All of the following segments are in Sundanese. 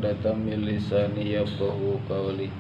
uqdatam min lisani yafqahu qawli.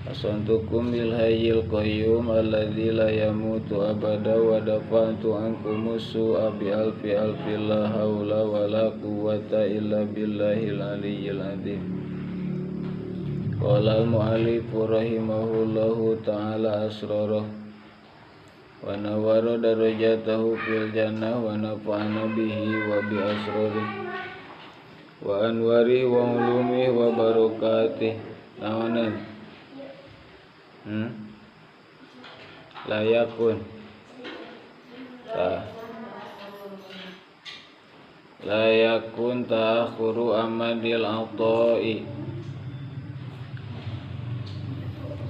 Asantukum bil hayyil qayyum alladzi la yamutu abada wa dafa'tu ankum su'a bi alfi alfi la haula wa la quwwata illa billahil aliyyil azim. Qala al-mu'allif rahimahullahu ta'ala asrarah wa nawwara darajatahu fil jannah wa nafa'ana bihi wa bi asrarihi wa anwarihi wa ulumihi wa barakatihi. Naonan? Layakun ta layakun ta'akhuru amadil ata'i.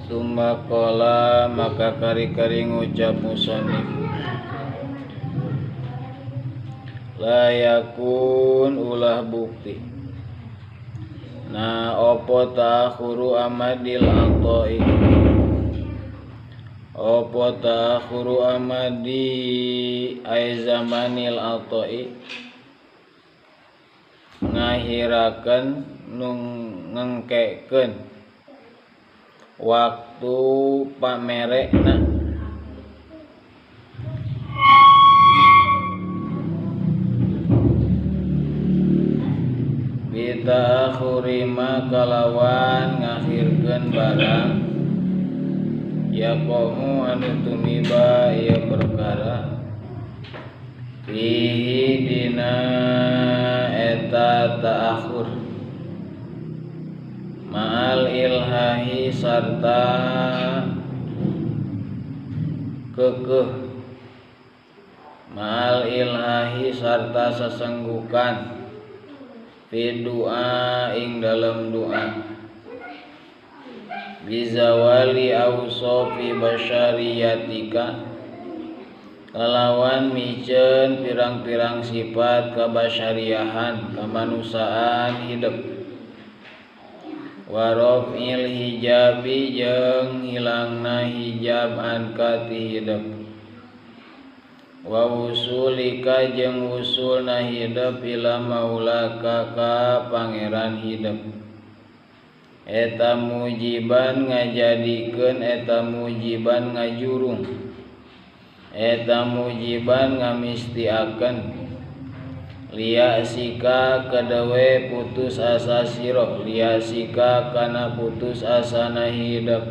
Summa qala, maka kari-kari ngucap musannif, layakun ulah bukti na opo ta'akhuru amadil ata'i, opo ta'akhuru amadi ay zamanil ata'i, ngahirakeun nung ngengkekeun waktu pamerekna bita'akhuri ma kalawan ngakhirkeun barang yaqamu anu tumiba ieu perkara fihi dina eta ta'akhur ma'al ilhahi sarta kekeh, ma'al ilhahi sarta sesenggukan fi du'a ing dalam doa bizawali awsofi basyariyatika kalawan miceun pirang-pirang sifat kabasyariahan kemanusiaan hidup warofil hijabi jeung hilangna hijab anka ti hidup wa wusulika jeung wusulna hidup ila maulaka ka pangeran hidup eta mujiban ngajadikeun eta mujiban ngajurung eta mujiban ngamistiakeun liasika kadewe putus asa sira liasika kana putus asana hidup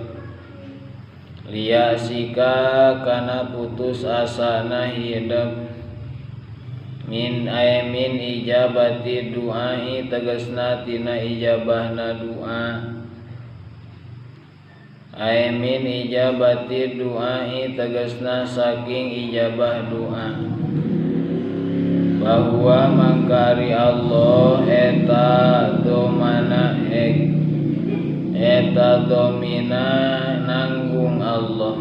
liasika kana putus asana hidup min ay min ijabati du'ai tegasna tina ijabahna du'a ay min ijabati du'ai tegasna saking ijabah du'a bahwa mangkari Allah eta domana eta domina nanggung Allah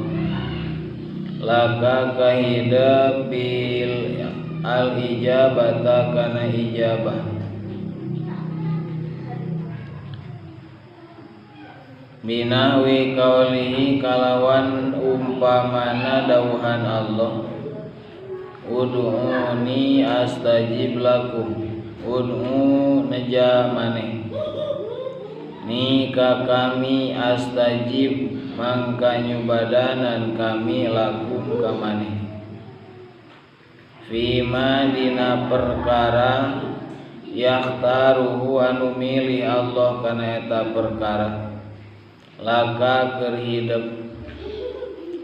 laka kahidep bil al ijabata kana ijabah binahwi kaulihi kalawan umpamana dawuhan Allah ud'uni astajib lakum ud'u neja maneh ni ka kami astajib mangka nyubadanan kami lakum ka maneh fima dina perkara yakhtaruhu anu milih Allah kana eta perkara laka keur hidep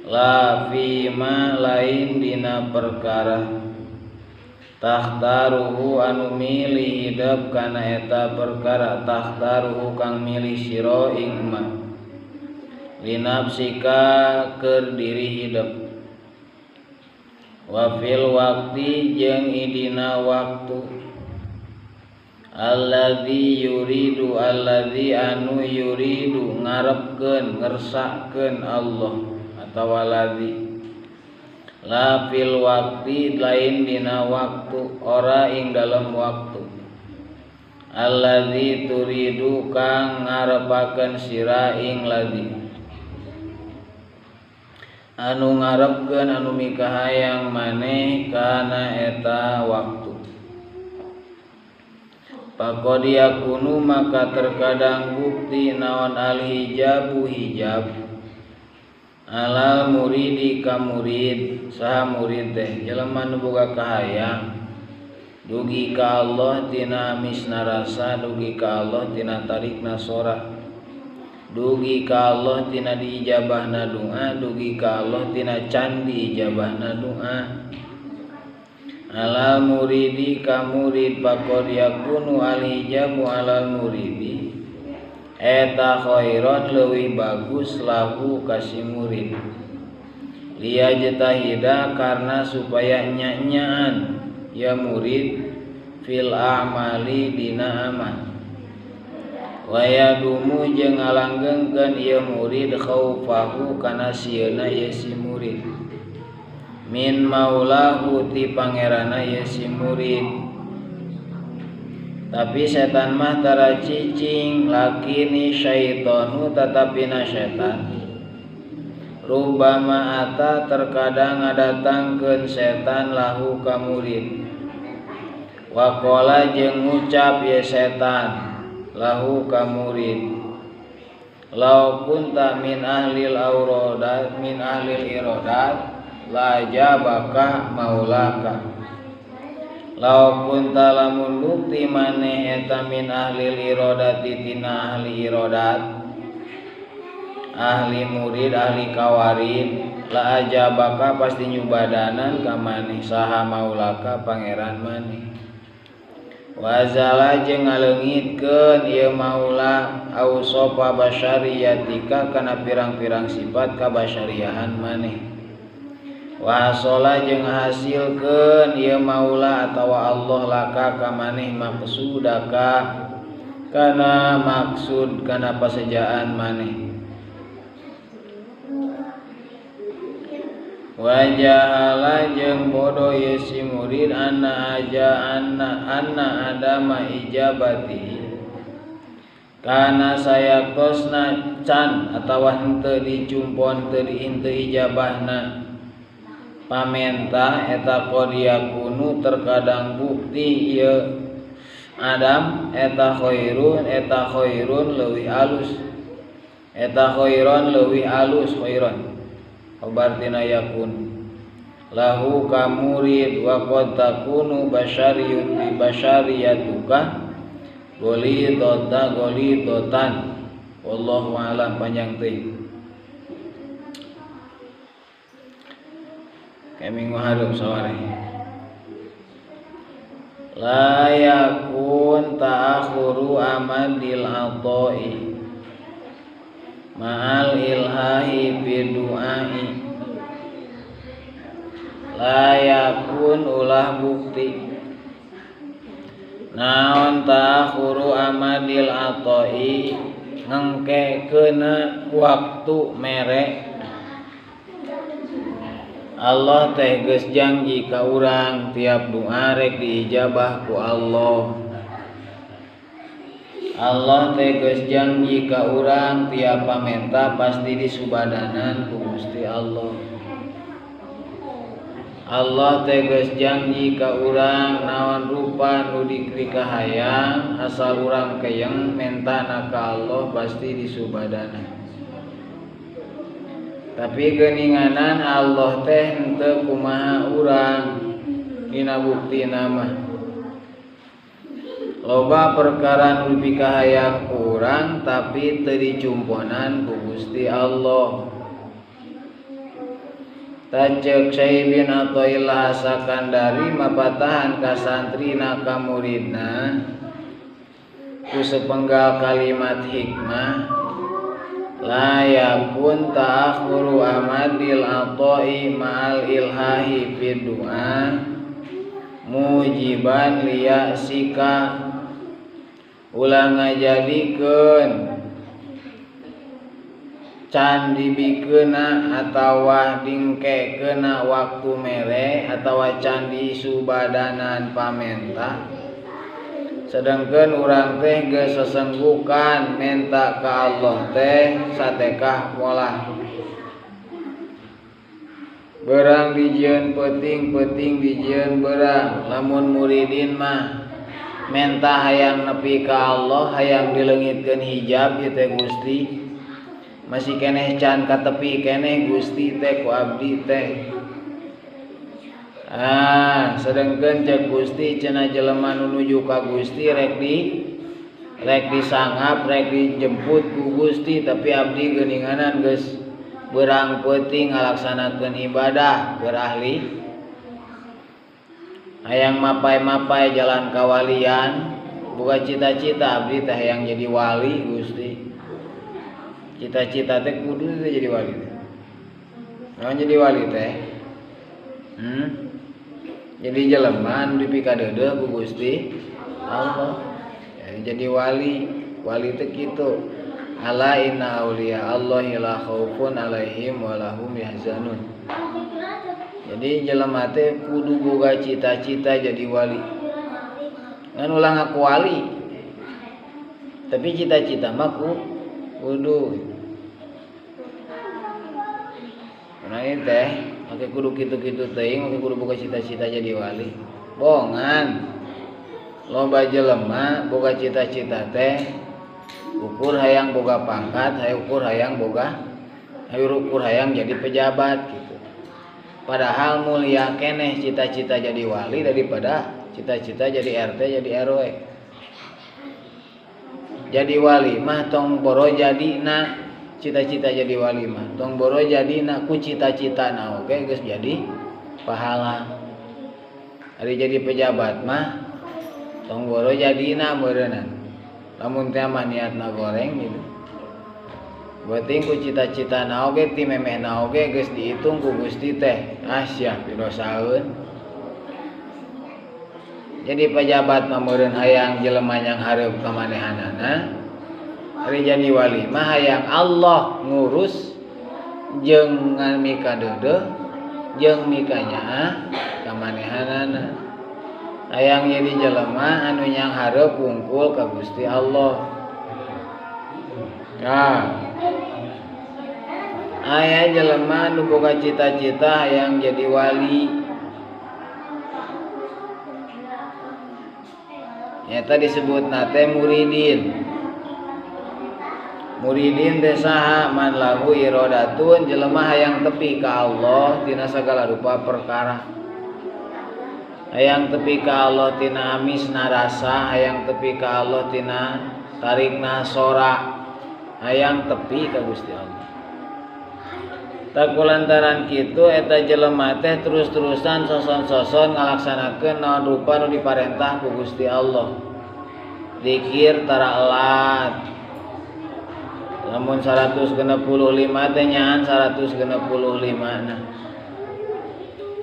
la fima lain dina perkara takhtaruhu anu milih hidep kana eta perkara takhtaruhu kang milih sira ing ma linafsika keur diri hidep wa fil waqti jeung idina waktu alladzi yuridu alladzi anu yuridu ngarepkeun ngersakeun Allah atawa ladzi la fil waqti lain dina waktu ora ing dalem waktu alladzi turidu kang ngarepakeun sira ing ladzi anu ngarepkeun anu mikahayang maneh kana eta waktu. Faqad yakunu maka terkadang bukti naon al hijabu hijab alal muridi ka murid saha murid teh jelema nu boga kahayang dugi ka Allah tina amisna rasa dugi ka Allah tina tarikna sora dugi ka Allah tina diijabahna doa dugi ka Allah tina can diijabahna doa alal muridi ka murid faqad yakunu al hijabu alal muridi eta khairon leuwih bagus lahu ka si murid liyajtahida karena supaya nya-nyaan ya murid fil a'mali dina amal wa yadumu jeung ngalanggengkeun ieu murid khaufahu kana sieuna ieu si murid min maulahu ti pangeranna ieu si murid. Tapi setan mah tara cicing lakini syaitanu tatapina setan rubama ata terkadang ngadatangkeun setan lahu ka murid waqala jeung ngucap ye setan lahu ka murid law kunta min ahlil auradat min ahlil iradat la jabaka maulaka law kunta lamun bukti maneh eta min ahlil iradati tina ahli iradat ahli murid ahli kawarid la ajabaka pasti nyubadanan ka maneh saha maulaka pangeran maneh wazala jeung ngaleungitkeun ieu maula ausofa basyariyatika kana pirang-pirang sifat kabasyariahan maneh wa hasola jeung hasilkeun ieu maula atawa Allah laka ka maneh maksudaka kana maksud kana pasejaan maneh wa jahala jeung bodoh ieu si murid anna aja anna adama ijabati kana sayaktosna can atawa henteu dicumpon teu henteu ijabahna pamenta eta qad yakunu terkadang bukti ieu adam eta khairun leuwih alus eta khairon leuwih alus khairon khabar tina yakun lahu ka murid wa qad takunu basyariyati basyariyatuka golidota golidotan wallahu a'lam panjang teuing. Kayak minggu hareup sore. La yakun ta'akhuru amadil ata'i ma'al ilhahi bidu'ai. La yakun ulah bukti naon ta'akhuru amadil ata'i ngengkekeuna waktu mere. Allah teh geus janji ka urang tiap doa rek diijabah ku Allah. Allah teh geus janji ka urang tiap pamenta pasti disubadanan ku Gusti Allah. Allah teh geus janji ka urang naon rupa nu dikrikahayang asal urang keyeng mentana ka Allah pasti disubadanan. Tapi geuninganan Allah teh henteu kumaha urang dina buktina mah. Loba perkara nu dipikahayang ku urang tapi teu dicumponan ku Gusti Allah. Taceuk Syekh bin Athaillah Sakandari mapatahan ka santrina ka muridna ku sepenggal kalimat hikmah la yakun ta'akhuru amadil ata'i ma'al ilhahi fid du'a mujiban liyasika ulah ngajadikeun can dibikeuna atawa dingkekeuna waktu mere atawa can disubadanan pamenta. Sedangkan urang teh geus sesenggukan menta ka Allah teh satekah molah. Berang dijieun peuting, peuting dijieun berang. Lamun muridin mah Menta hayang nepi ka Allah, hayang dileungitkeun hijab ieu teh Gusti. Masih keneh can katepi keneh Gusti teh ku abdi teh. Ah, sedengkeun cek Gusti cenah jelema nu nuju ka Gusti rek disangap, rek dijemput ku Gusti, tapi abdi geuninganan geus beurang peuting ngalaksanakeun ibadah keur ahli. Hayang mapai-mapai jalan kawalian, boga cita-cita abdi teh hayang jadi wali Gusti. Cita-cita teh kudu teh jadi wali teh. Naon jadi wali teh? Jadi jelema anu dipikadeudeuh ku Gusti Allah. Ya, jadi wali, wali teh kitu. Ala inna auliya Allahi la khaufun alaihim wa lahum yahzanun. Jadi jelema teh kudu boga cita-cita jadi wali. Ngan ulah ngaku wali. Tapi cita-cita mah kudu. Nah ini teh make kudu kitu-kitu teuing, make kudu boga cita-cita jadi wali. Bongan. Loba jelema boga cita-cita teh ukur hayang boga pangkat, hayang ukur hayang boga, hayang ukur hayang jadi pejabat gitu. Padahal mulia keneh cita-cita jadi wali daripada cita-cita jadi RT, jadi RW. Jadi wali mah tong boro jadina, cita-cita jadi wali mah tong boro jadina ku cita-cita na oge geus jadi pahala. Ari jadi pejabat mah tong boro jadina meureunana. Lamun teh mah niatna goreng gitu. Beuting ku cita-cita na oge ti memehna oge geus diitung ku Gusti teh. Ah sia pidosaeun. Jadi pejabat mah meureun hayang jelema yang hareup ka manehanana. Ari jadi wali mah hayang Allah ngurus jeung mikadeudeuh jeung mikanyaah ka manehanana. Hayang jadi jelema anu nyang hareup wungkul ka Gusti Allah. Nah, aya jelema nu boga cita-cita hayang jadi wali. Nyata disebutna teh muridin. Muridin teh saha? Man lahu iradatun, jelema hayang tepi ka Allah tina sagala rupa perkara. Hayang tepi ka Allah tina amisna rasa, hayang tepi ka Allah tina tarikna sora, hayang tepi ka Gusti Allah. Tak kulantaran kitu eta jelema teh terus-terusan soson-soson ngalaksanakeun naon rupa nu diparentah ku Gusti Allah. Dikir tara elat. Lamun 165 teh nyaan 165 na.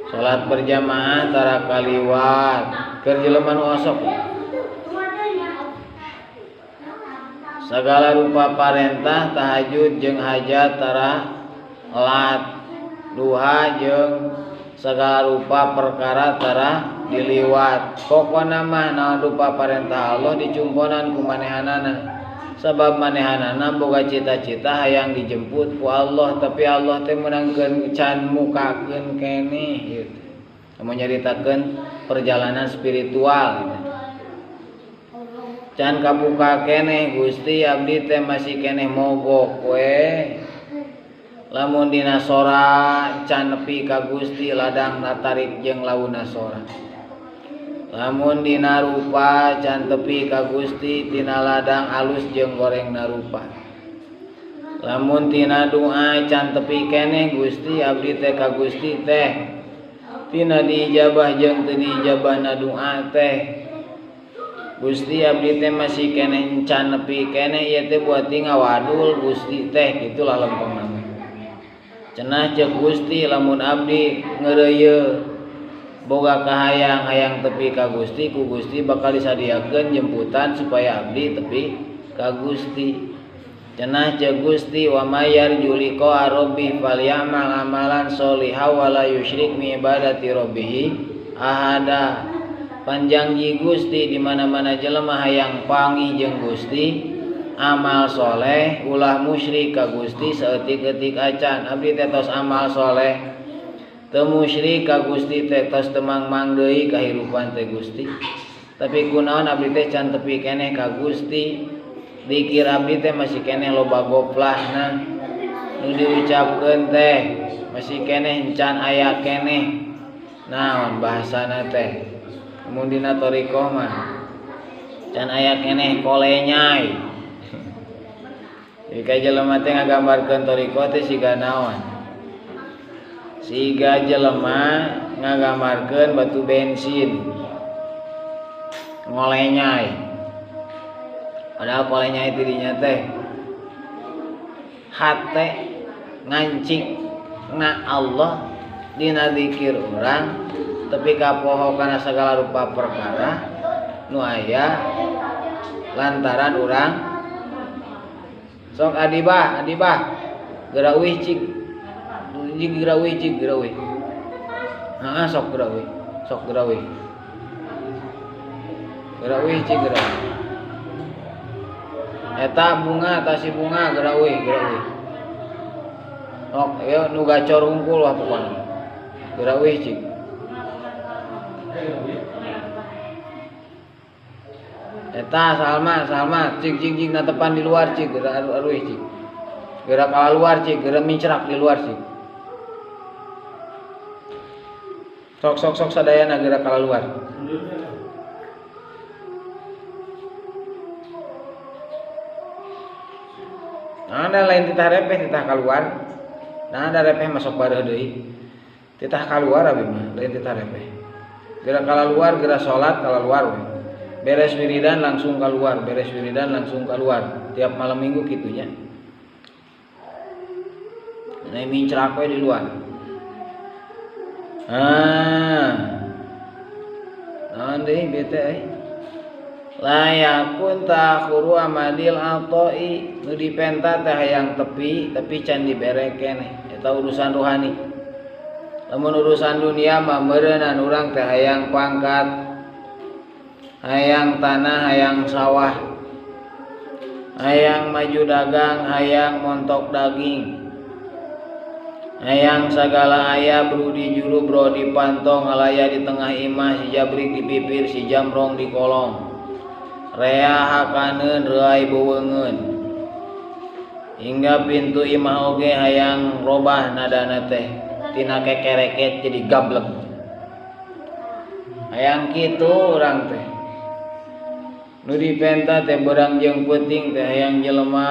Salat berjamaah tara kaliwat keur jelema nu osok. Sagala rupa parentah tahajud jeung hajat tara elat, duha jeung segala rupa perkara tara diliwat. Pokona mah naon rupa parentah Allah dicumponan ku manehanana. Sabab manehanana boga cita-cita hayang dijemput ku Allah, tapi Allah teh meunangkeun can mukakeun keneh gitu. Mun nyaritakeun perjalanan spiritual gitu. Can kabuka keneh Gusti abdi teh masih keneh mogok we. Lamun dina sora can nepi ka Gusti ladang natarik jeung launa sora. Lamun dina rupa can tepi ka Gusti tina ladang alus jeung gorengna rupa. Lamun tina doa can tepi keneh Gusti abdi teh ka Gusti teh tina diijabah jeung teu diijabahna doa teh. Gusti abdi teh masih keneh can nepi keneh ieu teh buat ngawadul Gusti teh kitulah lempengna. Cenah ceuk Gusti lamun abdi ngeureuyeuh boga kahayang hayang tepi ka Gusti ku Gusti bakal disadiakeun jemputan supaya abdi tepi ka Gusti. Cenah ceuk Gusti wa may yarju liqa rabbi falyamal amalan sholihan wa la yusyrik bi ibadati rabbih ahada. Panjangji Gusti di mana-mana jelema hayang panggih jeung Gusti amal soleh ulah musyrik ka Gusti saeutik-eutik acan. Abdi teh tos amal soleh teu musyrik ka Gusti teh tos teu mangmang deui kahirupan teh Gusti. Tapi kunaon abdi teh can tepi keneh ka Gusti. Dikir abdi teh masih keneh loba goplahna. Nu diucapkeun teh masih keneh encan aya keneh. Naon bahasana teh? Mun dina thariqah mah can aya keneh kolenyai. Jadi ka jelema teh ngagambarkeun thariqah teh siga naon? Siga jelema ngagambarkeun batu bensin ngolenyai. Padahal kolenyai tidinya teh hate ngancik na Allah dina zikir urang tepi ka poho kana sagala rupa perkara nu aya lantaran urang sok adibah adibah geura uih cik geura uih cik geura uih heeh sok geura uih sok geura uih geura uih cik geura eta bunga tasi bunga geura uih geura uih sok ieu nu gacor hungkul wah pokona geura uih cik eta Salma Salma cik cik cik natepan di luar cik geura aruih cik geura kaluar cik geura mincrak di luar cik sok sok sok sadayana geura kaluar. Nah, ada lain titah repeh titah keluar. Nah, ada repeh masuk bareuh deui. Titah keluar abi mah, lain titah repeh. Geura keluar, geura salat keluar we. Beres wiridan langsung keluar, beres wiridan langsung keluar. Tiap malam minggu kitunya. Nah, mincrak we di luar. Ah. Naon deui bete euy. Layakun ta'khuru amadil atoi nu dipenta teh hayang tepi tapi can dibere keneh eta urusan rohani. Lamun urusan dunia mah meureunnan urang teh hayang pangkat, hayang tanah, hayang sawah, hayang maju dagang, hayang montok daging, hayang sagala aya brudi juru bro di pantong alaya di tengah imah si jabrik di pipir si jamrong di kolong. Rea hakaneun reuay beuweungeun hingga pintu imah oge hayang robah nadana teh tina kekereket jadi gablek hayang kitu urang teh nu dipenta teh beurang jeung peuting teh hayang jelema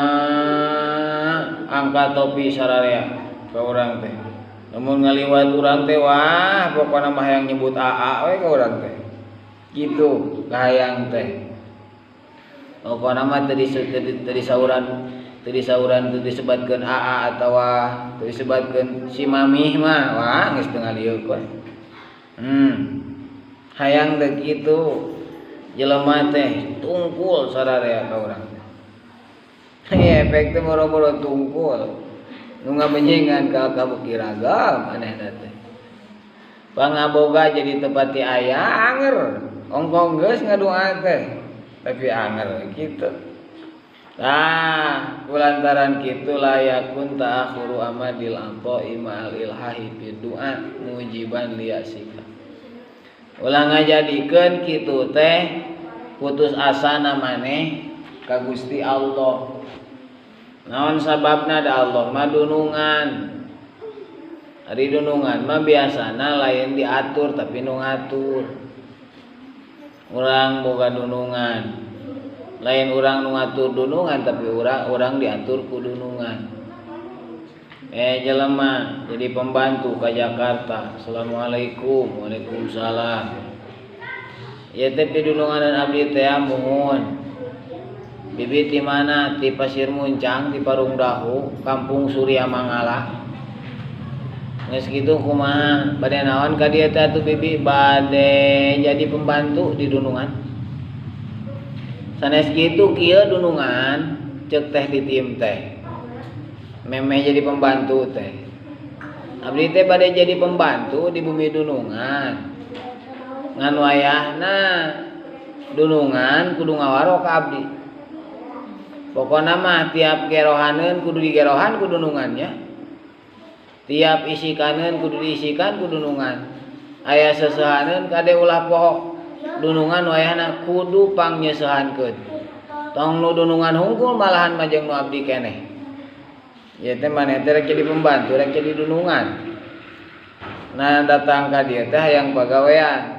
angkat topi sararea ka urang teh lamun ngaliwat urang teh wah pokona mah hayang nyebut aa we ka urang teh kitu kahayang teh. Pokona mah teu disauran teu disebatkeun aa atawa teu disebatkeun si mamih mah wah geus teu ngalieu we. Hayang teh kitu jelema teh tungkul sararea ka urang teh. Efek teh boro-boro tungkul. Nu ngabenyengan ka kabeuki ragam anehna teh. Pangaboga jadi tepati aya anger, ongkong geus ngadoa teh. Tapi anger gitu. Nah, kulantaran kitu layakun ta'akhuru amadil ampo ma'al ilhahi fi du'a mujiban liyasika. Ulah ngajadikeun kitu teh putus asa na maneh ka Gusti Allah. Naon sababna da Allah mah dunungan. Ari dunungan mah biasana lain diatur tapi nu ngatur. Urang boga dunungan. Lain urang nu ngatur dunungan tapi urang diatur ku dunungan. Jelema jadi pembantu ka Jakarta. Assalamualaikum. Waalaikumsalam. Ieu teh pidununganan abdi teh muhun. Bibi ti mana? Ti Pasir Muncang, ti Parung Dahu, Kampung Surya Mangala. Geus kitu kumaha? Bade naon ka dieu teh atuh bibi? Bade jadi pembantu di dunungan. Sanes kitu kieu dunungan ceuk teh di tim teh. Memeh jadi pembantu teh. Abdi teh bade jadi pembantu di bumi dunungan. Ngan wayahna dunungan kudu ngawaro ka abdi. Pokona mah tiap gerohaneun kudu digerohan ku dunungannya. Tiap isikaneun kudu diisikan ku dunungan. Aya seseuhaneun kade ulah poho. Dunungan wayahna kudu pangnyeuseuhankeun. Tong nu dunungan hungkul malahan mah jeung nu abdi keneh. Ieu teh maneh teh rek jadi pembantu, rek jadi dunungan. Nah datang ka dieu teh hayang pagawean.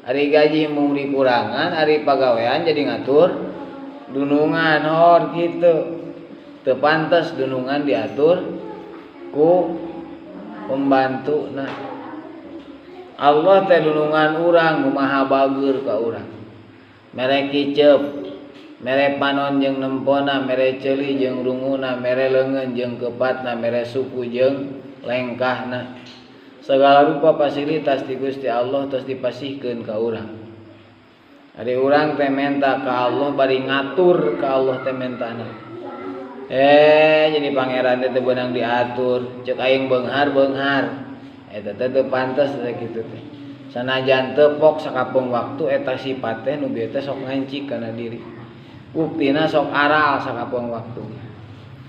Ari gaji mung dikurangan, ari pagawean jadi ngatur dunungan hor kitu. Teu pantes dunungan diatur ku pembantu. Nah Allah teh dunungan urang nu maha bageur ka urang. Mere kiceup, mere panon jeung nempona, mere ceuli jeung runguna, mere leungeun jeung kepatna, mere suku jeung lengkahna. Segala rupa fasilitas di Gusti Allah tos dipasihkeun ka urang. Ari urang teh menta ka Allah bari ngatur ka Allah teh mentana. Jadi pangeran teh teu beunang diatur, ceuk aing beunghar-beunghar. Eta teh teu pantes teh kitu teh. Sanajan teu pok sakapeung waktu eta sifat teh nu bieu teh sok ngancik kana diri. Buktina sok aral sakapeung waktu.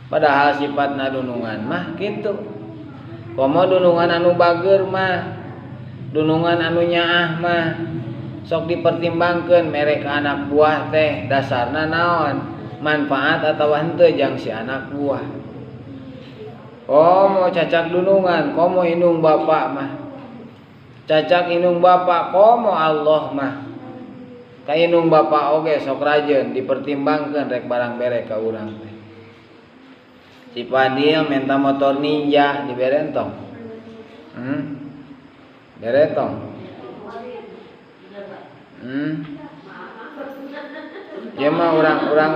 Padahal sifatna dunungan mah kitu. Komo dunungan anu bageur mah, dunungan anu nyaah mah sok dipertimbangkeun mere ka anak buah teh dasarna naon? Manfaat atawa henteu jang si anak buah. Komo cacak dunungan, komo indung bapak mah. Cacak indung bapak, komo Allah mah. Ka indung bapak oge sok rajeun dipertimbangkeun rek barang bere ka urang teh. Si Fadil minta motor Ninja dibere entong. Bere tong. Ya mah urang-urang